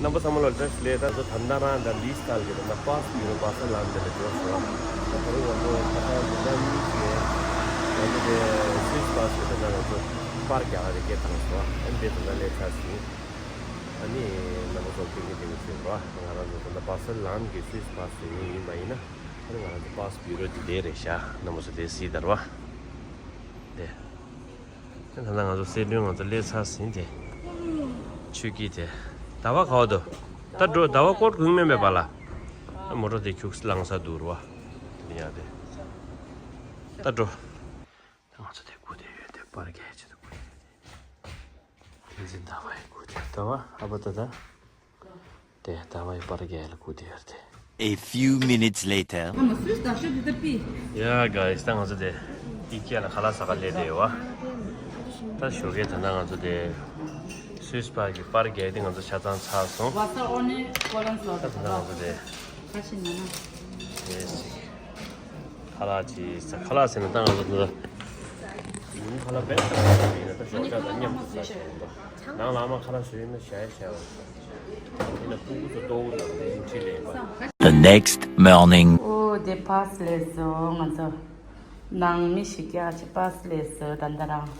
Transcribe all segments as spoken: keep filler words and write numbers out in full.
རྣམ་པ་ཚང་མ་ལ་བཀྲ་ཤིས་བདེ་ལེགས། ད་ཚོ་ད་ལྟ་རང་ད་ལི་སི་ཁ་ལ་གི་ད་ལྟ་པཱ་སི་བྷི་ཡུ་རོ་བྷ་སར་ལམ་དེ་ལ་འབྱོར་སོང་། ད་ད་རུང་ང་ཚོ་ད་ལྟ་འཛིན་གྲྭ་གཉིས་ཀྱི་ང་ཚོ་དེ་སུད་སི་པཱ་སི་གི་ད་ལྟ་ང་ཚོ་པར་རྒྱག་ག་དེ་སྐད་བཏང་སོང་། ཨ་ནི་དེ་ད་ལྟ་སླེབས་ཚར་ཟིན། ཨ་ནི་རྣམ་པ་ཚོ་སྐད་ངན་དེ་གི་ཟིན་རོ། ང་རང་ཚོ་ད་ལྟ་བྷ་སར་ལམ་གི་སུད་སི་པཱ་སི་ཡོང་ཡིན་པ་ཡིན་ན། ཨ་ནི་ང་རང་ཚོ་པཱ་སི་བྷི་ཡུ་རོ་དེ་དེ་རེད་ཤག་རྣམ་པ་ཚོ་དེ་གཟིགས་དང་རོ། དེ། ད་ལྟ་ང་ཚོ་སེ་འབྲུ་ང་ཚོ་སླེབས་ཚར་ཟིན་ཏེ། ཆུ་སྐྱིད་དེ། ཟླ་བ་ག་བ་འདུག་ད་འགྲོ་ཟླ་བ་སྐོར་གུང་མེད་མེད་པ་ལ། ཨ་མོ་ཊ་དེ་ཁྱུག་ལངས་ས་འདུག་རོ། དེ་ཡ་དེ། ད་འགྲོ། ད་ང་ཚོ་དེ་སྒུག་བསྡད་ཡོད་དེ་པར་རྒྱག་ཆེད་དུ་སྒུག་བསྡད་ཡོད་དེ། དེ་ཟིན་ཟླ་བའི་སྒུག་བསྡད་ཟླ་བ་ཨ་པ་ད་ད། དེ་ཟླ་བའི་པར་རྒྱག་ལ་སྒུག་བསྡད་ཡོད་དེ། A few minutes later. Yeah, guys, ད་ང་ཚོ་དེ་ཨི་ཀེ་ལ་ཁ་ལག་ཟ་ག་སླེབས་བསྡད་ཡོད་བ། ད་ཞོགས་ཀས་ད་ལྟ་ང་ཚོ་དེ་སུད་སི་པཱ་གི་པར་རྒྱག་དེ་ང་ཚོ་ཆ་ཚང་ཚར་སོང་། ད་ད་ལྟ་ང་ཚོ་དེ་དེ་ཅིག་ཁ་ལག་ཅིག་ཟ། ཁ་ལག་ཟེར་ན་ད་ང་ཚོ་དེ་ཡིན། ཁ་ལག་བེད་ཡིན་ན་ད་ཞོགས་ཇ་དང་མཉམ་དུ་ཟ་ཤེས་ཡིན་པ། ནང་ལ་མ་ཁ་ལག་ཟོས་ཡིན་ན་ཞ་ཡ་ཞ་བ། ཡིན་ན་ཕྲུ་གུ་ཚོ་ལྟོ་བོ་དང་དེ་བཞིན་ཁྲིད་ལེན་པ། The next morning. ཨོ་དེ་པཱ་སི་སླེབས་སོང་ང་ཚོ། ནང་མི་ཞིག་ཀྱང་ཅི་པཱ་སི་སླེབས་སོང་ད་ལྟ་རང་།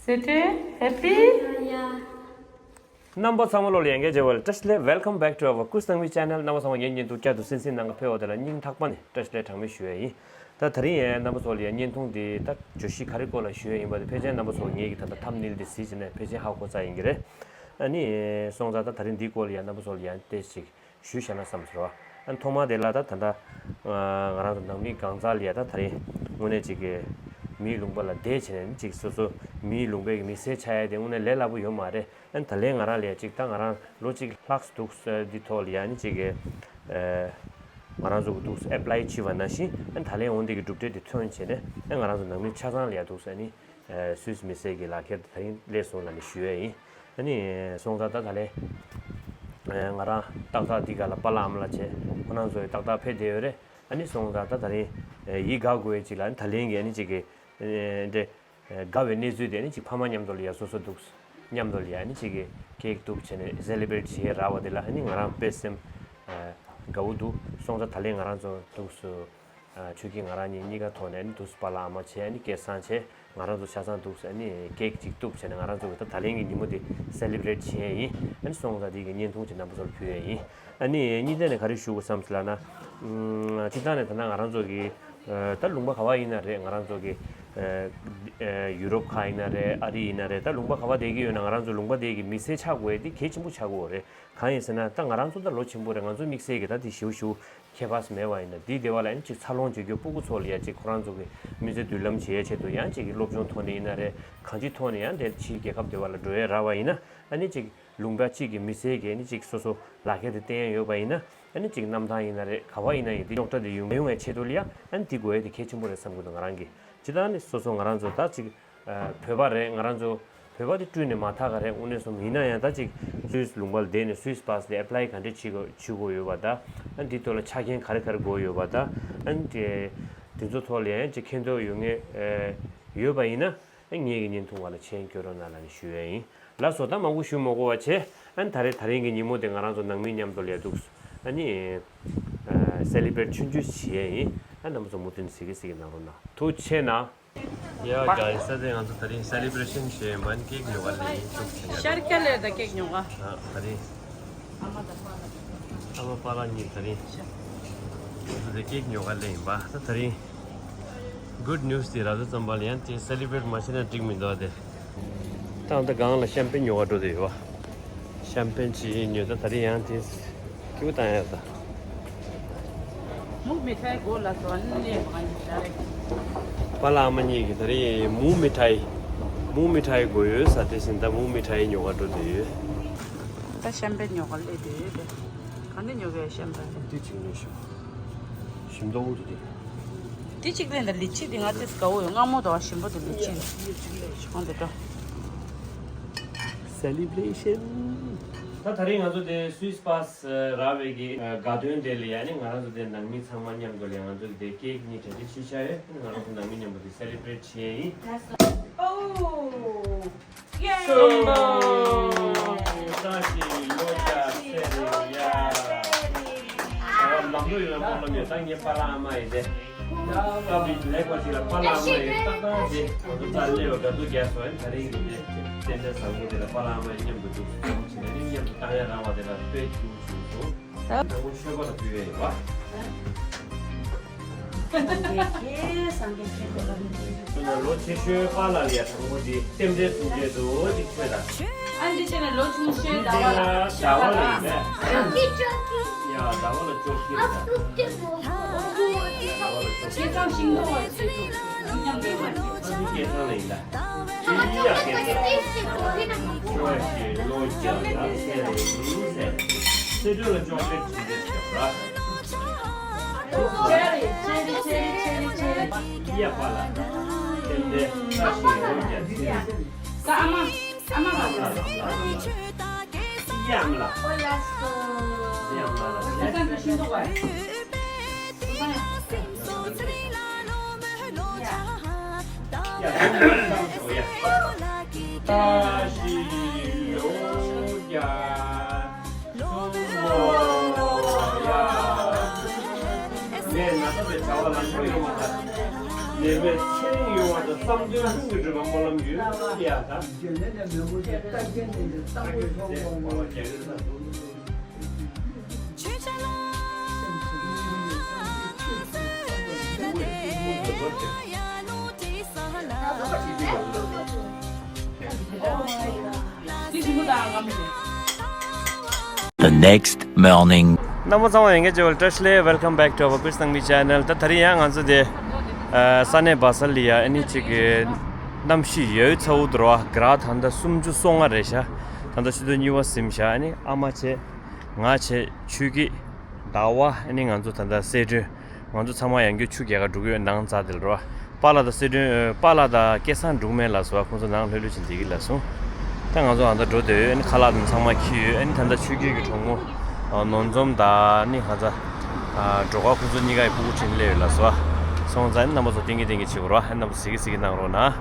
སེ་ཏྲེ་ཧེ་པི། རྣམ་པ་ཚང་མ་ལོ་ལ་ཡང་གལ་ཆེ་བ་ལ་བཀྲ་ཤིས་བདེ་ལེགས། Welcome back to our Kush Thangvi channel. རྣམ་པ་ཚང་མ་ངའི་བརྙན་ཐུང་བསྐྱར་དུ་གསན་གཟིགས་གནང་ག་ཕེབས་པ་དེ་ལ་སྙིང་ཐག་པ་ནས་བཀྲ་ཤིས་བདེ་ལེགས་གྲངས་མེད་ཞུ་ཡ་ཡིན། ད་ད་རིང་ཡང་རྣམ་པ་ཚོ་ལ་ཡང་བརྙན་ཐུང་འདི་ད་བརྗོད་གཞི་ག་རེ་སྐོར་ལ་ཞུ་ཡ་ཡིན་པ་དེ་ཕལ་ཆེར་རྣམ་པ་ཚོ་ངེད་ཀྱི་ད་ལྟ་ཐམ་ནེལ་འདི་གཟིགས་བྱས་ནས་ཕལ་ཆེར་ཧ་གོ་ཚར་ཡིན་གྱི་རེད། ཨ་ནི་སོང་ཙང་ད་ད་རིང་འདིའི་སྐོར་ལ་ཡང་རྣམ་པ་ཚོ་ལ་ཡང་ཏོག་ཙམ་ཞུས་བཞག་ན་བསམ་ཟེར་བ། ཨ་ནི་ཐོག་མ་དེ་ལ་ད་ད་ལྟ་ང་རང་ཚོ་ནང་མི་གང་ཟག་ལ་ཡ་ད་ད་རིང་དངོས་གནས་ཅིག་གི་མིའི་ལུང་པ་ལ་བསྡད་བྱས་ནས་ཅིག་སོ་སོ་མིའི་ལུང་པའི་མི་སེར་ཆགས་ཡ་དེ་དངོས་གནས་ལས་སླ་པོ་ཡོད་མ་རེད། ཨ་ནི་ད་ལན་ང་རང་ལ་ཡ་ཅིག་ད་ང་རང་ལོ་གཅིག་ལྷག་འདུག་འདི་ཐོག་ལ་ཡ་ནི་ཅིག་གི་ང་རང་ཚོ་གི་འདུག་ཨེ་པ་ལའི་བྱས་པ་ནང་བཞིན་ཨ་ནི་ད་ལན་འོང་དེ་གི་གྲུབ་འབྲས་དེ་ཐོན་བྱས་ནས་ཨ་ང་རང་ཚོ་ནང་མི་ཆ་ཚང་ལ་ཡ་འདུག་ཨ་ནི། སུད་སི་མི་སེར་གྱི་ལག་ཁྱེར་དེ་ད་རིང་སླེབས་སོང་ལབ་ནས་ཞུ་ཡས་ཡིན། ཨ་ནི་སོང་ཙང་ད་ད་ལན་ང་རང་ཏག་ཏག་འདི་ག་ལ་པཱ་ལགས་ཨ་མ་ལགས་བྱས་ཁོ་རང་ཚོ་ཏག་ཏག་ཕེབས་བསྡད་ཡོད་རེད། ཨ་ནི་སོང་ཙང་ད་ད་རིང་ཡིད་དགའ་དགོས་ཡས་ཅིག་ལ་ཨ་ནི་ད་ལན་གྱི་ཨ་ནི་ཅིག་གི་འདྲེ་དགའ་བའི་གནས་ཚུལ་དེ་ཨ་ནི་ཅིག་ཕ་མ་མཉམ་དུ་ལ་ཡ་སོ་སོ་འདུག་མཉམ་དུ་ལ་ཡ་ཨ་ནི་ཅིག་གི་ཀེག་འདུག་བྱས་ནས་སེ་ལི་བྷི་རེཊ་བྱེད་ཡས་རག་པ་དེ་ལ་ཨ་ནི་ང་རང་དཔེ་སེམས་དགའ་བོ་འདུག་སོང་ཙང་ད་ལན་ང་རང་ཚོ་འདུག་སུ། ཆོས་སྐྱིད་ང་རང་གཉིས་གཉིས་ཀ་ཐོག་ནས་ཨ་ནི་དུས་སུ་པཱ་ལགས་ཨ་མ་བྱས་ཨ་ནི་སྐལ་བཟང་བྱས་ང་རང་ཚོ་ཆ་ཚང་འདུག་ཨ་ནི་ཀེག་ཅིག་གཏུབ་བྱས་ནས་ང་རང་ཚོ་གི་ད་ད་ལན་གྱི་ཉིན་མོ་དེ་སེ་ལི་བྷི་རེཊ་བྱས་ཡིན། ཨ་ནི་སོང་ཙང་དེ་གི་བརྙན་ཐུང་ཅིག་རྣམ་པ་ཚོར་ཕུལ་ཡས་ཡིན། ཨ་ནི་གཉིས་ཐད་ནས་ག་རེ་ཞུ་དགོས་བསམ་སོང་ལབ་ན། སྤྱིར་བཏང་ནས་ད་ལྟ་ང་རང་ཚོ་གི་ད་ལུང་པ་ག་བ་ཡིན་ན་རེད། ང་རང་ཚོ་གི་ཡུ་རོབ་ཁག་ཡིན་ན་རེད། ཨ་རི་ཡིན་ན་རེད། ད་ལུང་པ་ག་བ་བསྡད་ཀྱི་ཡོད་ན་ང་རང་ཚོ་ལུང་པ་དེ་གི་མི་སེར་ཆགས་དགོས་ཡས་དེ་གལ་ཆེན་པོ་ཆགས་ཀྱི་ཡོད་རེད། གང་ཡིན་ཟེར་ན་ད་ང་རང་ཚོ་ད་ལོ་ཆེན་པོ་རེད། ང་ཚོ་དམིགས་བསལ་གྱི་ད་དེ་ཞེ་པོ་ཞེ་པོ་ཁྱད་པར་མེད་པ་ཡིན་ན་འདིའི་སྡེ་བ་ལ་ཡང་ཅིག་འཚར་ལོངས་བྱེད་རྒྱུ་སྤུ་གུ་ཚོ་ལ་ཡང་ཅིག་ཁོ་རང་ཚོ་གི་མི་ཚེ་མདུན་ལམ་བྱེད་ཡ་ཆེད་དུ་ཡང་ཅིག་གི་སློབ་སྦྱོང་ཐོག་ནས་ཡིན་ན་རེད། གང་ཅིའི་ཐོག་ནས་ཡང་དེ་ཕྱིའི་རྒྱལ་ཁབ་སྡེ་བ་ལ་འགྲོ་ཡས་རག་པ་ཡིན་ན་ཨ་ནི་ཅིག་ལུང་པ་གཅིག་གི་མི་སེར་གྱིས་ཨ་ནི་ཅིག་སོ་སོ་ལག་ཁྱེར་དེ་བསྟན་ཡ་ཡོད་པ་ཡིན་ན་ཨ་ནི་ཅིག་གནམ་ཐང་ཡིན་ན་རེད། ག་བ་ཡིན་ན་ཡིན་དེ་རྙོག་དྲ་དེ་ཡོང་མ་ཡོང་བའི་ཆེད་དུ་ལ་ཡང་ཨ་ནི་དེ་དགོས་ཡས་དེ་གལ་ཆེན་པོ་རེད་བསམ་གྱི་འདུག་ང་རང་གིས་ཇི་ལྟར་ནི་སོ་སོ་ང་རང་ཚོ་ད་ཅིག་བོད་པ་རེད། ང་རང་ཚོ་བོད་པ་དེ་བཀྲུས་ནས་མ་ཐག་ག་རེད། དངོས་གནས་སོང་ཡིན་ན་ཡང་ད་ཅིག་སུད་སི་ལུང་པ་ལ་བསྡད་ནས་སུད་སི་པཱ་སི་དེ་ཨེ་པ་ལའི་ག་འདྲས་བྱེད་དགོས་བྱེད་དགོས་ཡོད་པ་ད། ཨ་འདི་ཐོག་ལ་ཆ་རྐྱེན་ག་རེ་ག་རེ་དགོས་ཡོད་པ་ད། ཨ་འདི་འདི་ཚོ་ཐོག་ལ་ཡང་ཅིག་མཁྱེན་རྟོགས་ཡོད་མཁན་ཡོད་པ་ཡིན་ན་ཨ་ངེད་ཀྱི་བརྙན་ཐུང་བ་ལ་མཆན་སྐྱོན་རོགས་གནང་ལབ་ནས་ཞུ་ཡས་ཡིན། ལགས་སོ། ད་མང་པོ་ཞུ་མ་དགོས་པ་བྱས། ཨ་ད་རེས་ད་རིང་གི་ཉིན་མོ་དེ་ང་རང་ཚོ་ནང་མི་མཉམ་དུ་ལས་འདུག་ཨ་ནི་སེ་ལི་བྷི་རེཊ་ཆུང་ཆུང་བྱེད་ཡས་ཡིན། ཨ་རྣམ་པ་ཚོ་མུ་མཐུད་ནས་གཟིགས་གི་གཟིགས་གི་གནང་རོགས་གནང་། ཐུགས་རྗེ་ཆེ་གནང་། ཡ་ག་ཡིན་ས་དེ་ང་ཚོ་ད་རིང་སེ་ལི་བྷི་རེ་ཤན་བྱེད་ཡིན་པ་ནི་ཀེག་ཉོ་ག་སླེབས་ཡིན། ཤུགས་ཆེ་ཡ། ཤར་ཀ་ལེར་ད་ཀེག་ཉོ་ག་ཨ་ད་རིང་ཨ་མ་པཱ་ལགས་གཉིས་ད་རིང་ང་ཚོ་དེ་ཀེག་ཉོ་ག་སླེབས་ཡིན་པ། ད་ད་རིང་གུཌ་ནིའུ་སི་དེ་རག་ཚར་ཙམ་པ་ལ་ཡང་དེ་སེ་ལི་བྷི་རེཊ་མ་བྱས་ན་འགྲིག་མི་འདུག་ཨ་དེ། ད་ད་སྒང་ལ་ཤམ་པེན་ཉོ་ག་འགྲོ་བསྡད་ཡོད་པ། ཤམ་པེན་ཅིག་ཉོས། ད་ད་རིང་ཡང་དེ་སྐྱིད་པོ་བཏང་ཡ་ད། མུག་མི་ཐའི་གོ་ལ་སོ་ནི་མ་ནི་ཤ་རེ། པཱ་ལགས་ཨ་མ་གཉིས་ཀྱིས་ད་རིང་མུག་མི་ཐའི། མུག་མི་ཐའི་དགོས་ཡོད་ཟེར་དེ་བཞིན་ད་མུག་མི་ཐའི་ཉོ་ག་འགྲོ་བསྡད་ཡོད། ད་ཤམ་པེན་ཉོ་ག་སླེབས་བསྡད་ཡོད་པས། ག་འདྲ་ཉོ་གི་ཡོད་ཤམ་པེན། དེ་གཅིག་ཉོས་ཤོག་ཞིམ་མདོག་དེ། དེ་གཅིག་ལེན་ད། ལི་ཅི་དེ་ང་ཏིས་དགའ་བོ་ཡོད། མངར་མོ་དང་ཞིམ་པོ་དེ་ལི་ཅི་རེད། འོང་དེ་འགྲོ། སེ་ལི་བྷི་རེ་ཤན། ད་ད་རིང་ང་ཚོ་དེ་སུད་སི་པཱ་སི་རག་པའི་གི་དགའ་སྟོན་དེ་ལ་ཡ་ནི་ང་རང་ཚོ་དེ་ནང་མི་ཚང་མ་མཉམ་དུ་ལ་ང་ཚོ་དེ་ཀེག་གཉིས་གྲ་སྒྲིག་བྱས་བཞག་ཡོད། ང་རང་ཚོ་ནང་མི་མཉམ་དུ་དེ་སེ་ལེ་བྷི་རེཊ་བྱས་ཡིན། Oh! Yay! བཀྲ་ཤིས་ལོ་བརྒྱ་ཚེ་རིང་ཡ། ལམ་འགྲོ་ཡོད་ན་སྨོན་ལམ་ཡོད། ད་ངའི་པཱ་ལགས་ཨ་མ་ཡིན་ཏེ། སྐབས་རེ་ལེགས་པ་ཞིག་ལ་པཱ་ལགས་ཨ་མ་ཡིན་ཏག་ཏག་ཅེས་ང་ཚོ་རྩ་སླེབས་པ་དགའ་སྡུག་རྒྱག་སོང་། ད་རིང་གི་དེ་རྟེན་འབྲེལ་བཟང་པོ་དེ་ལ་པཱ་ལགས་ཨ་མ་ཡིན་མཉམ་དུ་འདུག་སེ་བྱས་ནས་ནི་མཉམ་དུ་བཏང་ཡ་རག་པ་དེ་ལ་དཔེ་སྐྱིད་པོ་བྱུང་སོང་། དང་པོ་མཆོད་པ་ལ་ཕུལ་བས་ཡོད་པ། སངས་རྒྱས་ཀྱི་སངས་རྒྱས་ཀྱི་གོ་ལ་ནི། ལོ་ཆེ་ཤོས་པཱ་ལགས་ལ་ཡ་དང་པོ་དེ་རྟེན་འབྲེལ་གསུང་ཆེད་དུ་ཅིག་མཆོད་དང་། ཨ་འདི་བྱས་ན་ལོ་ཆུང་ཤོས་ཟླ་བ་ལ། ཟླ་བ་ལ་ཡིན་པས། ཡ་ཟླ་བ་ལ་ཅོག་ཁྱེར་དང་། ཟླ་བ་ལ་ཅོག་ཁྱེར། སྐད་གྲགས་ཤིང་ཏོག་བ་ཚོས་འདུག་ཡང་མེད་པ་ཅིག་ཨ་འདི་སྐད་གྲགས་ལ་ཡིན་ད། ཡ་སྐད་གྲགས། ལོ་བརྒྱ་ལ་ཟེར་རེད་ཟེར། སེ་འབྲུ་ལ་ཅོག་ལེ་ཊི་བྱིན་ཆེ་ཞེས་པ། ཆེ་རེ་ཆེ་རེ་ཆེ་རེ་ཆེ་རེ། ཡ་པཱ་ལགས། རྟེན་འབྲེལ་བཀྲ་ཤིས་ལོ་བརྒྱ་ཚེ་རིང་། ད་ཨ་མ་ཨ་མ་ལ་ལ་ལ་ལ། ཡ་ཨ་མ་ལགས། ཨོ་ཡ་སོ། ཡ་ཨ་མ་ལགས། ད་ད་ཤིང་ཏོག་བ། The next morning. རྣམ་པ་ཚང་མ་ཡང་བསྐྱར་བཀྲ་ཤིས་བདེ་ལེགས། Welcome back to our Pitsang Mi channel. ད་ད་རིང་ཡང་ང་ཚོ་དེ་ས་གནས་བ་སལ་ལི་ཡ་ཨ་ནི་གཅིག་གི་གནམ་གཤིས་ཡོད་ཚ་བོ་འདུག་ར། གྲ་ད་ལྟ་སུམ་ཅུ་སོ་ལྔ་རེད་ཤག་ད་ལྟ་ཆུ་ཚོད་གཉིས་པ་ཟིན་ཤག་ཨ་ནི་ཨ་མ་བྱས། ང་བྱས། ཆོས་སྐྱིད། ཟླ་བ། ཨ་ནི་ང་ཚོ་ད་ལྟ་སེ་འབྲུ། ང་ཚོ་ཚང་མ་ཡང་བསྐྱར་ཆུ་རྒྱག་ག་འགྲོ་གི་ཡོད། ནང་རྩ་དེ་ལ་རོ། པཱ་ལགས་དང་སེ་འབྲུ། པཱ་ལགས་དང་སྐལ་བཟང་འབྲུག་སྨན་ལགས་སོ། ཁོང་ཚོ་ནང་ལྷོད་ལྷོད་ཅིག་བསྡད་ཀྱི་ལགས་སོ། ད་ང་ཚོ་ཨ་ད་འགྲོ་བསྡད་ཡོད། ཨ་ནི་ཁ་ལག་དང་ཚང་མ་འཁྱེར་ཡོད། ཨ་ནི་ད་ལྟ་ཆོས་སྐྱིད་ཀྱི་གྲོགས་མོ་ནོར་འཛོམས་དང་ཨ་ནི་ང་ཚོ་སྒྲོལ་དཀར། ཁོང་ཚོ་གཉིས་ཀ་ཡི་སྤུ་གུ་དྲིན་སླེབས་ཡོད་ལགས་སོ། སོང་ཙང་ཨ་ནི་རྣམ་པ་ཚོ་ཏིང་ངེ་ཏིང་ངེ་བྱེད་དགོས་རོ། ཨ་ནི་རྣམ་པ་ཚོ་གཟིགས་གཟིགས་གནང་རོགས་གནང་།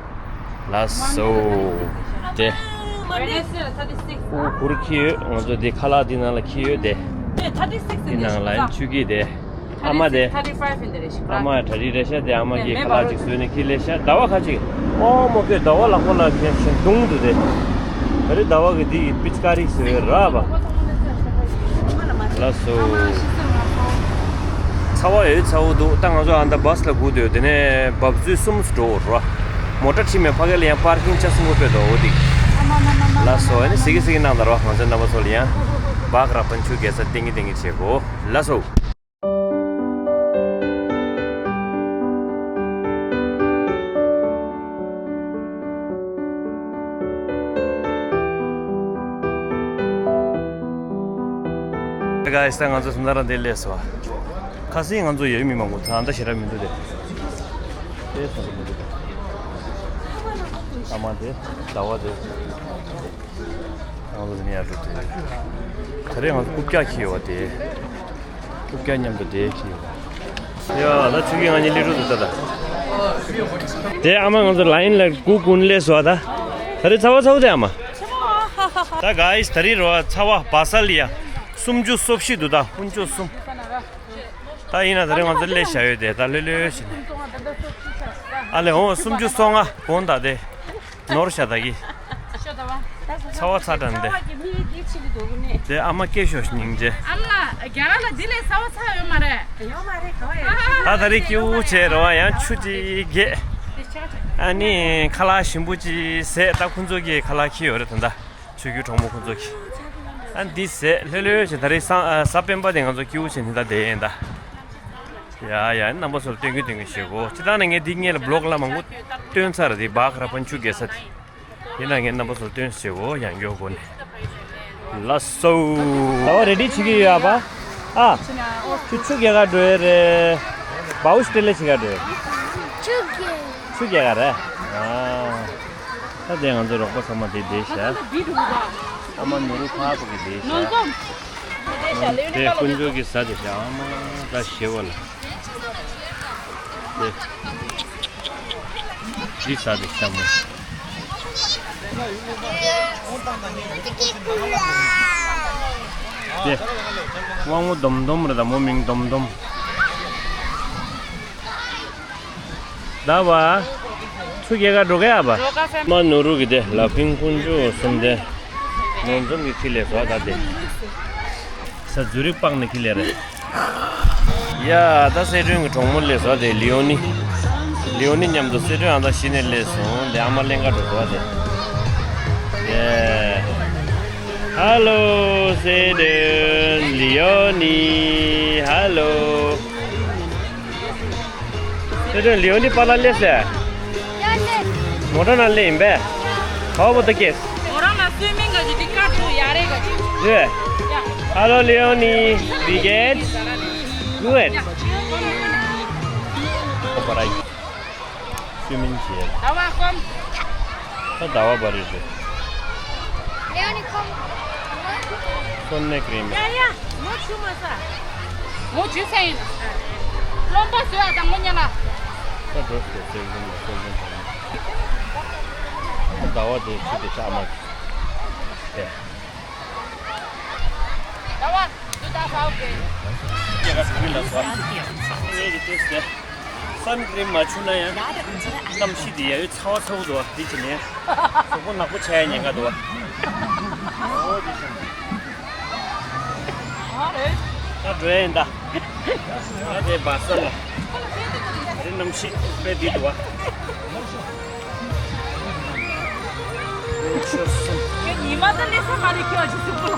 ལགས་སོ། དེ། ཨོ་གུར་འཁྱེར་ཡོད། ང་ཚོ་དེ་ཁ་ལག་དེ་ནང་ལ་འཁྱེར་ཡོད་དེ། དེ་ནང་ལ་ཡིན་ཆུ་སྐྱིད་དེ། ཨ་མ་དེ། ཨ་མ་གྲ་སྒྲིག་རེད་ཤག་དེ་ཨ་མ་གིས་ཁ་ལག་ཅིག་བཟོས་ནས་འཁྱེར་སླེབས་ཤག་ཟླ་བ་ཁ་ཅིག་ཨོ་མོ་ཀེ་ཟླ་བ་ལག་པ་ལ་ཁྱེར་ཞིང་བརྡུངས་འདུག་དེ། ད་རེས་ཟླ་བ་གི་དེ་ཡི་པིཆ་ཀ་རི་ཟེར་བའི་ར་བ། ལགས་སོ། ཚ་བ་ཡོད་ཚ་བོ་འདུག་ད་ང་ཚོ་ཨ་མདའ་བཱས་ལ་སྒུག་སྡོད། དེ་ནས་བབས་ཚུལ་གསུམ་སུ་འགྲོ་འོ་ར། མོ་ཊ་ཁྲིད་མེད་ཕ་གི་ལ་ཡང་པར་ཀིང་ཆ་གསུམ་པོ་དཔེ་འདུག་འོ་དེ། ལགས་སོ། ཨ་ནི་གཟིགས་གི་གཟིགས་གི་གནང་དང་ར་བ། ང་ཚོའི་རྣམ་པ་ཚོ་ལ་ཡང་བག་ར་པན་ཆུ་རྒྱལ་ས་ཏིང་ངེ་ཏིང་ངེ་བྱེད་དགོས། ལགས་སོ། Guys, ད་ང་ཚོ་སུ་ན་ར་འདི་སླེབས་སོང་། ཁ་སང་ང་ཚོ་ཡོད་མི་མང་པོ་ད་ལྟ་ཞེ་དྲག་མི་འདུག་སྟེ། དེ་སོང་ཙང་མི་འདུག་ཨ་མ་དེ། ཟླ་བ་དེ། ང་ཚོ་འདི་ནས་ཡར་འགྲོ་དེ། ད་རེས་ང་ཚོ་རྐུབ་བཀྱག་འཁྱེར་ཡོད་པ་དེ། རྐུབ་བཀྱག་མཉམ་དུ་དེ་འཁྱེར་ཡོད་པ། ཡ་ད་ཆུ་གི་ང་གཉིས་སླེབས་འགྲོ་འདུག་ད་ད། དེ་ཨ་མ་ང་ཚོ་ལ་ཡིན་ལ་སྒུག་ཀུན་སླེབས་སོང་ད། ད་རེས་ཚ་བ་ཚ་བོ་དེ་ཨ་མ། ད་guys ད་རེས་རོ་ཚ་བ་བ་ས་ལི་ཡ། སུམ་ཅུ་སོ་བཞི་འདུག་ད་ཕུན་ཚོགས་གསུམ། ད་ཡིན་ན་ད་རེས་ང་ཚོ་སླེབས་བཞག་ཡོད་དེ་ད་ལྷོད་ལྷོད་བྱས་ནས། ཨ་ལེ་འོ་སུམ་ཅུ་སོ་ལྔ་གོང་ད་དེ། ནོར་ཤ་ད་གི། ཚ་བ་ཚ་དྲན་དེ། དེ་ཨ་མ་སྐད་ཤོག་སྙིང་རྗེ། ཨ་མ་རྒྱ་གར་ལ་འདི་ལས་ཚ་བ་ཚ་ཡོད་མ་རེད། ཡོད་མ་རེད་གོ་ཡ། ད་ད་རེས་སྐྱིད་པོ་བྱས་རོ་ཡང་ཆུ་ཅིག་རྒྱས། ཨ་ནི་ཁ་ལག་ཞིམ་པོ་ཅིག་ཟས། ད་ཁོང་ཚོ་གི་ཁ་ལག་འཁྱེར་ཡོད་རེད་ད་ད། ཆོས་བརྒྱུད་གྲོགས་མོ་ཁོང་ཚོ་གིས། ཨ་འདི་ཟས་ལྷོད་ལྷོད་བྱས་ད་རེས་སང་ཨ་གཟའ་སྤེན་པ་དེ་ང་ཚོ་སྐྱིད་པོ་བྱས་ནས་ད་བསྡད་ཡིན་ད། ཡ་ཡ་རྣམ་པ་ཚོར་སྟོན་གི་སྟོན་གི་བྱེད་གོ་ཅི་ད་ནས་ངས་འདི་སྔས་ལ་བི་ལོག་ལ་མང་པོ་སྟོན་ཚར་རེད་དེ་བག་ར་པན་ཆུ་རྒྱས་ས་དེ། ཡིན་ན་ངས་རྣམ་པ་ཚོར་སྟོན་བྱེད་གོ་ཡང་མགྱོགས་སྒོ་ནས། ལགས་སོ། ད་བ་རེ་ཌི་བྱེད་ཀྱི་ཡོད་ཨ་པ། ཨ། ཆུ་ཆུ་རྒྱག་ག་འགྲོ་ཡས་རེད། བའུ་སི་ཏྲེ་ལེ་བྱེད་ག་འགྲོ་ཡས། ཆུ་རྒྱག་ཆུ་རྒྱག་ག་རེད། ཨ། ད་དེ་ང་ཚོ་རོགས་པ་ཚང་མ་དེ་བསྡད་ཤག་ཨ་མ་ནོར་བུ་ཕ་བུ་གི་ལས་བྱ། དེ་དཀོན་མཆོག་གི་ཟ་དེ་བྱ་ཨ་མ་ད་ཞེ་བ་ལ། དེ། འདི་ཟ་དེ་བྱ་མོ། དེ། དབང་མོ་སྡོམ་སྡོམ་རེད་ད་མོ་མིང་སྡོམ་སྡོམ། ད་བ། ཚུ་སྐྱེ་ག་འགྲོ་ག་ཡ་བ། མ་ནུ་རུ་གི་དེ་ལ་ཕིང་ཀུན་ཇུ་གསུམ་དེ། ནོར་འཛོམས་ཀྱི་ཁྱི་ལས་བཟོ་ད་དེ། ས་ཛུ་རིག་པག་ནི་ཁྱི་ལས་རེད། ཡ་ད་སེ་ཀྲོན་གྱི་གྲོགས་མོ་ལས་བཟོ་དེ་ལིའོ་ནི། ལིའོ་ནི་མཉམ་དུ་སེ་ཀྲོན་ཨ་ད་ཤི་ནས་སླེབས་སོང་དེ་ཨ་མ་ལེན་ག་འགྲོ་བཟོ་དེ། ཡ། Hello, Satan, Leonie. Hello. དེ་དོན་ལིའོ་ནི་པཱ་ལགས་སླེབས་སོང་། མོ་ཊ་ནང་སླེབས་ཡིན་པས། How about the kids? ཁོ་རང་ལ་སུའི་མིང་ག་ཅིག་འདི་ཀ་ཏུ་ཡ་རེ་ག་ཅིག Yeah. Yeah. Hello, Leonie. Wie geht's? Good. Alright. སུའི་མིང་བྱས། ཟླ་བ་ཁོམ། ད་ཟླ་བ་བ་རེད་རེད། ལེའོ་ནི་ཁོམ། སོན་ནེ་ཀྲིམ། ཡ་ཡ། མོ་ཆུ་མ་ཟ། མོ་ཆུ་ཟ་ཡིན། རློན་པ་བཟོས་ཨ་དང་མོ་ཉལ་ལ། ད་འགྲོ་ཟེར་ཟེར་ཡིན་ལ་སོན་ནེ་ཀྲིམ། ད་ཟླ་བ་དེ་ཆུ་དེ་ཆགས་མ་ཟེར། ཟླ་བ། དུ་ད་ཧའོ་གེ། སྐྱེ་ག་ཁྲུ་རི་ལ་སོ། ངས་ཀྱི་ཏེ་སེ། སན་ཀྲིམ་མ་བྱུགས་ན་ཡང་། གནམ་གཤིས་འདི་ཡ་ཡོད་ཚ་བ་ཚ་བོ་འདུག་བ་འདི་བྱས་ནས། གཟུགས་པོ་ནག་པོ་ཆགས་ཡ་ཉེན་ཁ་འདུག་བ། ཨོ་འདི་བྱས་ནས། ད་འགྲོ་ཡ་ཡིན་ད། ད་དེ་བ་ས་ལ། དེ་གནམ་གཤིས་དཔེ་འདི་འདུག་བ། ཁྱོད་ཉི་མ་ད་ལས་ས་མ་རེད་ཁྱོད་ཀྱི་གཟུགས་པོ་ལ།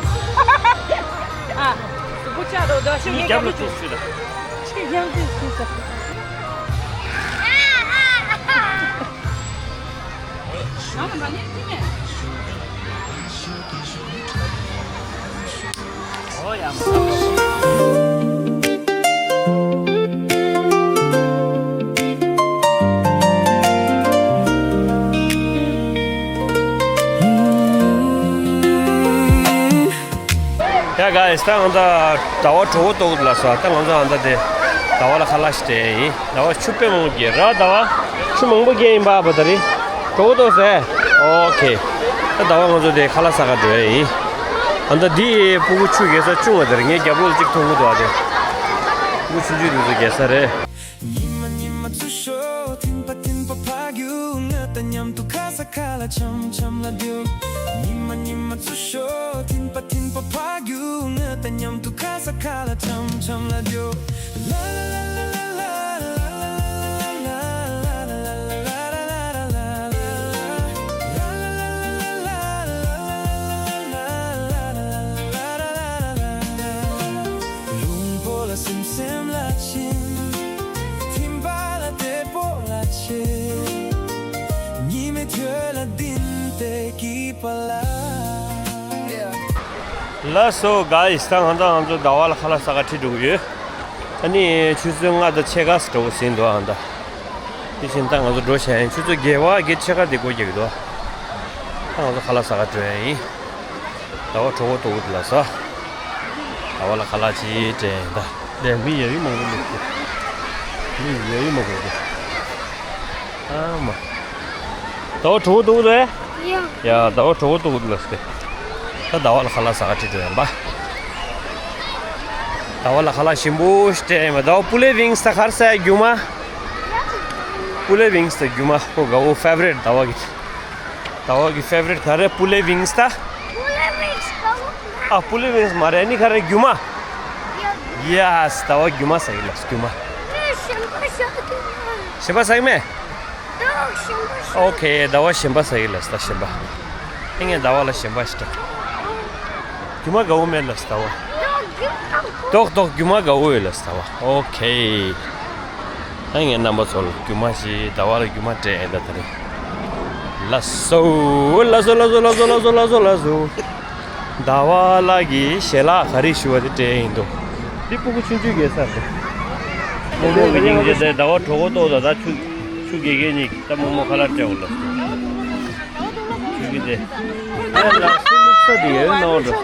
ཨ། གཟུགས་པོ་ཆགས་འགྲོ་འདུག་ཤོད་ངའི་རྒྱབ་ལ་ཅིག་ཤོད་ད། ཁྱེད་རྒྱབ་ཅིག་ཤོད་ད། ང་ལ་མ་ཉན་ཅི་ཉན། ཨོ་ཡ་མ། ཡ་ག་ཡིས་ད་ང་ཚོ་ཟླ་བ་གྲོགས་པོ་ཏོག་ལ་སོ་ད་ང་ཚོ་ཨ་ད་དེ་ཟླ་བ་ལ་ཁ་ལག་ཞིག་སྤྲད་ཡིན། ཟླ་བ་ཆུ་དཔེ་མང་པོ་སྐྱེས་ར་ཟླ་བ་ཆུ་མང་པོ་སྐྱེས་ཡིན་པ་བ་ད་རི་གྲོགས་པོ་ཏོག་སེ། ཨོ་ཁེ། ད་ཟླ་བ་ང་ཚོ་དེ་ཁ་ལག་ཟ་ག་འགྲོ་ཡ་ཡིན། ཨ་ད་འདི་སྤུ་གུ་ཆུ་རྒྱས་ས་ཅུང་བ་དེར་ངའི་རྒྱབ་ལོགས་གཅིག་མཐོང་གི་འདུག་ཨ་དེ། སྤུ་གུ་ཆུང་ཆུང་དེ་ཚོ་རྒྱས་ས་རེད། ཉི་མ་ཉི་མ་ཚུར་ཤོག་ཐིམ་པ་ཐིམ་པ་ཕ་རྒྱུག་ང་དང་མཉམ་དུ་ཁ་ས་ཁ་ལ་འཆམ་འཆམ་ལ་རྒྱུག་ཉི་མ་ཉི་མ་ཚུར་ཤོག་ཐིམ་པ་ཐིམ་པ་ཕ་རྒྱུག་ང་དང་མཉམ་དུ་ཁ་ས་ཁ་ལ་འཆམ་འཆམ་ལ་རྒྱུག་ལུང་པོ་ལ་སིམ་སིམ་ལ་ཕྱིན། ཐིམ་པ་ལ་དེ་པོ་ལ་ཆེ། ཉི་མའི་ཐོད་ལ་ལྡིང་སྟེ་སྐྱིད་པ་ལ། ལགས་སོ་ག་ཡིས་ད་ང་ཚོ་ང་ཚོ་ཟླ་བ་ལ་ཁ་ལག་ཟ་ག་ཁྲིད་འགྲོ་གི་ཡོད། ཨ་ནི་ཆུ་ཚོད་ལྔ་དང་ཕྱེད་ཀ་ཙམ་འགྲོ་གི་ཟིན་འདུག་ཨ་ད། དེ་བཞིན་ད་ང་ཚོ་འགྲོ་བྱ་ཡིན་ཆུ་ཚོད་བརྒྱད་པ་བརྒྱད་ཕྱེད་ཀ་དེ་སྒོ་རྒྱག་གི་འདུག་ད་ང་ཚོ་ཁ་ལག་ཟ་ག་འགྲོ་ཡ་ཡིན། ཟླ་བ་གྲོགས་པོ་ཏོག་ལ་ས། ཟླ་བ་ལ་ཁ་ལག་ཅིག་སྤྲད་ཡིན་ད། ལས་མི་ཡ་ཡུ་མང་པོ་འདུག་སྟེ། མི་ཡ་ཡུ་མང་པོ་འདུག་ཨ་མ། ཟླ་བ་གྲོགས་པོ་ཏོག་རེད། ཡ། ཡ་ཟླ་བ་གྲོགས་པོ་ཏོག་ལ་སྟེ། ད་ཟླ་བ་ལ་ཁ་ལག་ཟ་ག་ཁྲིད་འགྲོ་ཡིན་པ། ཟླ་བ་ལ་ཁ་ལག་ཞིམ་པོ་ཞིག་སྤྲད་ཡིན་པ་ཟླ་བ་པུ་ལེ་ཝིང་སི་ད་ག་རེ་ཟ་ཡ་རྒྱུ་མ། པུ་ལེ་ཝིང་སི་ད་རྒྱུ་མ་ཁོ་དགའ་བོ་ཕེ་ཝ་རེཊ་ཟླ་བ་གི། ཟླ་བ་གི་ཕེ་ཝ་རེཊ་ག་རེ་པུ་ལེ་ཝིང་སི་ད། ཨ་པུ་ལེ་ཝིང་སི་མ་རེད་ནི་ག་རེ་རྒྱུ་མ། ཡེ་སི་ཟླ་བ་རྒྱུ་མ་ཟ་གི་ལ་རྒྱུ་མ། ཞིམ་པ་ཟ་གི་མེད། ཨོ་ཁེ་ཟླ་བ་ཞིམ་པ་ཟ་གི་ལ་ཟླ་ཞིམ་པ། ཨེ་ངས་ཟླ་བ་ལ་ཞིམ་པ་ཞིག་སྤྲད། རྒྱུ་མ་དགའ་བོ་མེད་ལ་ཟླ་བ། ཏོག་ཏོག་རྒྱུ་མ་དགའ་བོ་ཡོད་ལ་ཟླ་བ་ཨོ་ཁེ། ཨ་ངའི་རྣམ་པ་ཚོ་ལ་རྒྱུ་མ་ཞིག་ཟླ་བ་ལ་རྒྱུ་མ་སྤྲད་ཡིན་ད་ད་རེད། ལགས་སོ། ལགས་སོ་ལགས་སོ། ཟླ་བ་ལགས་ཀྱི་ཞལ་ལག་ག་རེ་ཞུ་བ་དེ་སྤྲད་ཡིན་འདུག་འདི་སྤུ་གུ་ཆུང་ཆུང་གས་ས་རེད། རྨོ་མོ་གི་སྙིང་རྗེ་དེ་ཟླ་བ་གྲོགས་པོ་ཏོག་ད་ད་ཆུ་ཆུ་དགེ་རྒན་གཉིས་ཀྱིས་ད་རྨོ་མོ་ཁ་ལག་སྤྲད་འོ་ལ། ཆུ་གི་དེ། ཨ་ལགས་སོ། ས་དེ་ཡོད་ནོ་འགྲོ།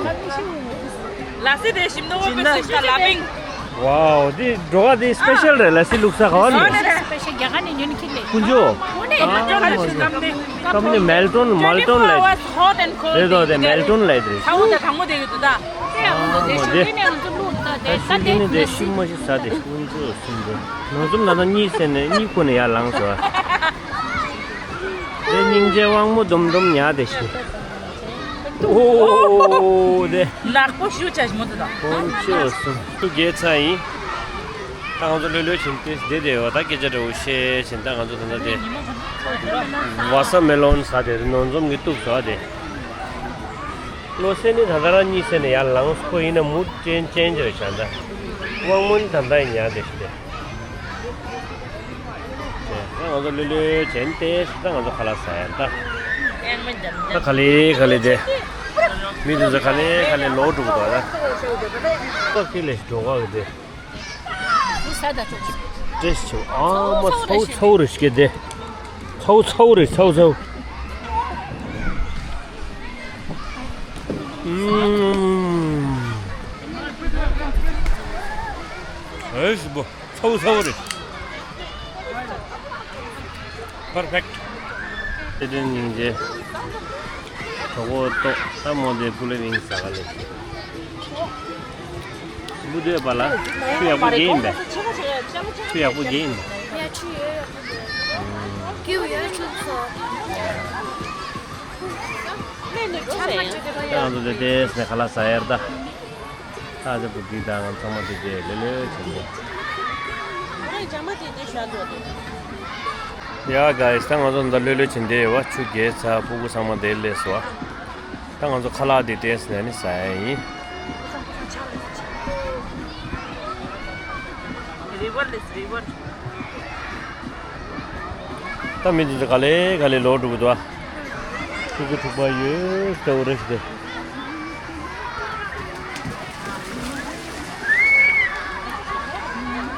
ལ་སི་དེ་ཞིམ་ནོ་བོ་པེ་སི་ཤ་ལ་པིང་། ཝའོ། དེ་འགྲོ་ག་དེ་སི་པེ་ཤལ་རེད། ལ་སི་བླུགས་ས་ག་བ་ནི། སི་པེ་ཤལ་རྒྱ་གར་ནས་ཉོ་ནི་ཁྱེར་ལེ། ཀུན་སྤྱོད། ཨ་མ་དེ། ཀམ་ནི་མེལ་ཊོན་མལ་ཊོན་ལ་རེད་དོ། དེ་མེལ་ཊོན་ལ་རེད། ཚ་བོ་དང་གང་མོ་དེ་ཡོད་དོ་ད། ཨ་མ་དེ། ད་ཤུ་གི་ནི་དེ་ཤུ་མ་ཤི་ས་དེ་ཀུན་སྤྱོད་སུན་དོ། ནོ་ཙུམ་ད་ད་གཉིས་ཟེར་ནས་གཉིས་ཁོ་ནས་ཡར་ལངས་སོ། དེ་སྙིང་རྗེ་དབང་མོ་དུམ་དུམ་ཉག་དེ་ཤི། ཨོ་དེ། ནག་པོ་ཞུ་ཆ་ཞི་མོ་དེ་དང་། ཀུན་སྤྱོད་སུན། ཤུ་རྒྱལ་ཚ་ཡིན། ད་ང་ཚོ་ལྷོད་ལྷོད་བྱིན་ཏེ་བསྡད་བསྡད་ཡོད། ད་སྐད་ཆ་འདྲ་བོ་བཤད་བྱིན། ད་ང་ཚོ་ད་ལྟ་དེ་ཝ་ས་མེ་ལོན་ཟ་དེ་རེད། ནོ་ཙུམ་གྱིས་གཏུབ་བཟོ་བ་དེ། བློ་སེ་ནི་ད་ལྟ་རང་གཉིད་སད་ནས་ཡར་ལངས་སོ། ཁོ་ཡིན་ན་མུ་ཅན་ཅན་ཅེ་རེད་བྱ། ད་དབང་མོ་ནི་ད་ལྟ་ཡིན་ཡ་དེ་ཞིག་དེ། ད་ང་ཚོ་ལྷོད་ལྷོད་བྱིན་ཏེ་ད་ང་ཚོ་ཁ་ལག་ཟ་ཡ་ད། ད་ག་ལེ་ག་ལེ་དེ། མི་དེ་ཚོ་ག་ལེ་ག་ལེ་ལོག་འགྲོ་གི་འདུག་ད། ད་ཁི་ལེ་འགྲོ་ག་གི་དེ། ཏེས་ཆོ། ཨ་མ་ཚའོ་ཚའོ་རེ་ཞིག་གེ་དེ། ཚའོ་ཚའོ་རེ་ཚའོ་ཚའོ། ཨུམ། ཨེ་ཤི་བོ། ཚའོ་ཚའོ་རེ། Perfect. དེ་དོན་སྙིང་རྗེ། གྲོགས་པོ་ཏོག་ལྟད་མོ་དེ་ཀུ་ལེ་རིང་ཟ་ག་ལེ། སྦུ་དོད་པ་ལ། ཆུ་ཡག་པོ་རྒྱས་ཡིན་པས། ཆུ་ཡག་པོ་རྒྱས་ཡིན། ཡ་ཆུ་ཡོད་ཡག་པོ་རྒྱས། ཀེའུ་ཡོད་ཆུ་ཚོ། ང་ཚོ་དེ་དེ་སྣེ་ཁ་ལག་ཟ་ཡར་ད། ད་ཚེ་བུ་དེ་དང་ཚང་མ་དེ་དེ་ལེ་ལེ་བྱིན་ཏེ། ཡ་ག་ཡིས་ད་ང་ཚོ་འདི་ལྷོད་ལྷོད་བྱིན་ཏེ་ཡོད་བ། ཆུ་རྒྱས་ཚ། ཕྲུ་གུ་ཚང་མ་དེ་སླེབས་སོང་བ། ད་ང་ཚོ་ཁ་ལག་དེ་ཏེས་ནས་ནི་ཟ་ཡ་ཡིན། རི་ཝར་ལས་རི་ཝར། ད་མི་དེ་ཚོ་ག་ལེ་ག་ལེ་ལོག་འགྲོ་གི་འདུག་ཨ། ཕྲུ་གུ་ཕྲུག་པ་ཡོད་ལྟ་བུ་རེ་ཞིག་དེ།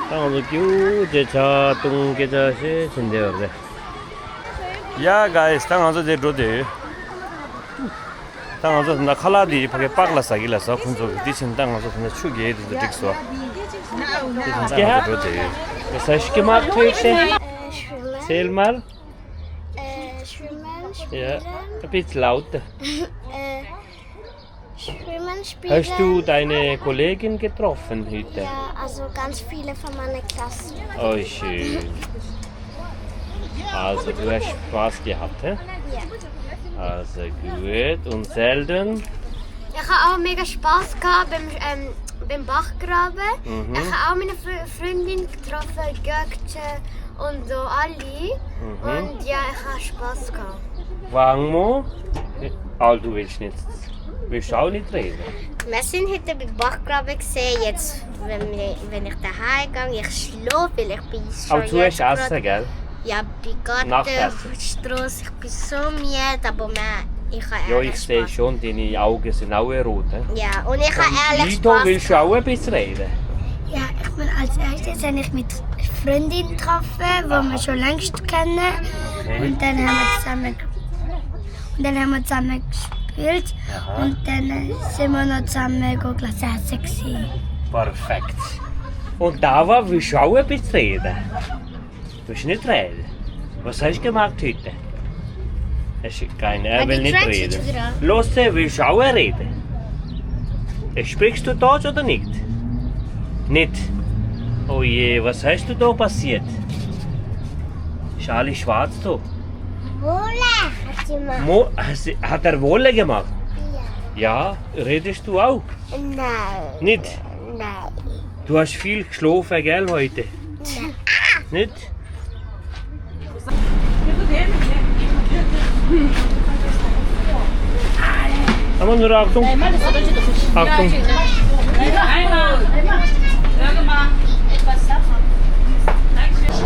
ད་ང་ཚོ་ཀེའུ་ཅེ་ཆ་བཏུང་སྐད་ཆ་བཤད་བྱེད་འདི་བར་རེད། ཡ་ག་ཡིས་ད་ང་ཚོ་དེ་འགྲོ་དེ་ཡོད། ད་ང་ཚོ་ད་ཁ་ལག་དེ་ཕ་གི་པག་ལ་ཟ་གི་ལ་ཟ་ཁོང་ཚོ་གི་དེ་ཕྱིན་ད་ང་ ཚོ་ད་ཆུ་རྒྱས་དེ་ཚོ་འགྲིག་སོ། དེ་ཕྱིན་ད་ང་ཚོ་འགྲོ་དེ་ཡོད། Was hast du gemacht heute? Selma? Äh, schwimmen, ja, spielen. Ein bisschen lauter. Äh, schwimmen, spielen. Hast du deine Kollegin getroffen heute? Ja, also ganz viele von meiner Klasse. Oh, schön. Also, du hast Spaß gehabt, hä? Ja. Also gut. Und Selden? Ich habe auch mega Spaß gehabt beim, ähm, beim Bachgraben. Mhm. Ich habe auch meine Fr Freundin getroffen, Gökçe und so alle. Mhm. Und ja, ich habe Spaß gehabt. Wang Mo? Oh, du willst nicht. Willst du auch nicht reden? Wir sind heute beim Bachgraben gesehen, jetzt, wenn, wir, wenn ich daheim gehe, ich schlafe, weil ich bin schon jetzt gerade. Aber zuerst essen, gell? Ja, bei Garten, Nachtessen. Strasse, ich bin so müde, aber mehr, ich habe ehrlich Spaß. Ja, ich sehe schon, deine Augen sind auch rot, hä? Ja, und ich habe ehrlich Spaß. Und Lito, willst du auch ein bisschen reden? Ja, ich bin als erstes, wenn ich mit Freundin treffe, wo wir schon längst kennen. Aha. Okay. Und dann haben wir zusammen, und dann haben wir zusammen gespielt. Aha. Und dann, äh, sind wir noch zusammen go Klasse sechs. Perfekt. Und da war, willst du auch ein bisschen reden? Du hast nicht reden. Was hast du gemacht heute? Es ist kein, er will nicht reden. Los, er will schon reden. Sprichst du Deutsch oder nicht? Nicht. Oh je, was hast du da passiert? Ist alles schwarz da. Wolle hat gemacht. Mo, hast, hat er Wolle gemacht? Ja. Ja, redest du auch? Nein. Nicht? Nein. Du hast viel geschlafen, gell, heute? Nein. Nicht? Achtung, nur Achtung. Achtung.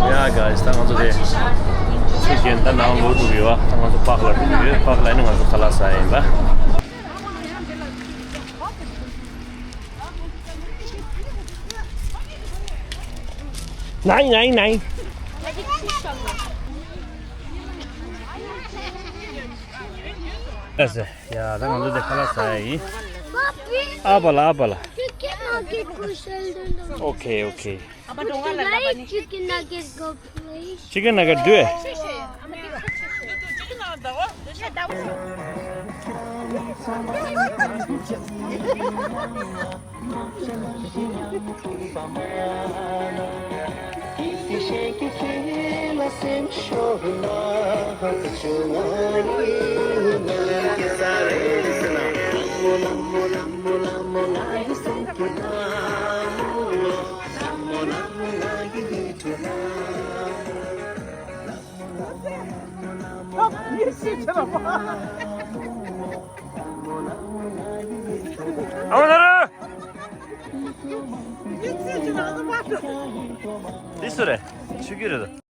Ja, guys, ད་ང་ཚོ་དེ་ཆུ་རྒྱུན་ད་ནང་ལོག་འགྲོ་གི་ཡོད། ད་ང་ཚོ་པག་ལ་འགྲོ་གི་ཡོད། པག་ལ་ནི་ང་ཚོ་ཁ་ལག་ཟ་ཡིན་པ། Nein, nein, nein. ལགས་སོ། ཡ་ད་ང་ཚོ་དེ་ཁ་ལག་ཟ་ཡ་ཡིན། Papi, ཨ་པ་ལ་ཨ་པ་ལ། Chicken nugget go sell them. Okay, okay. Would you like chicken nugget go, please? Chicken nugget, do it. ཨ་མ་ན་ར། འདི་སུ་རེད། ཆུ་རྒྱུད་རེད།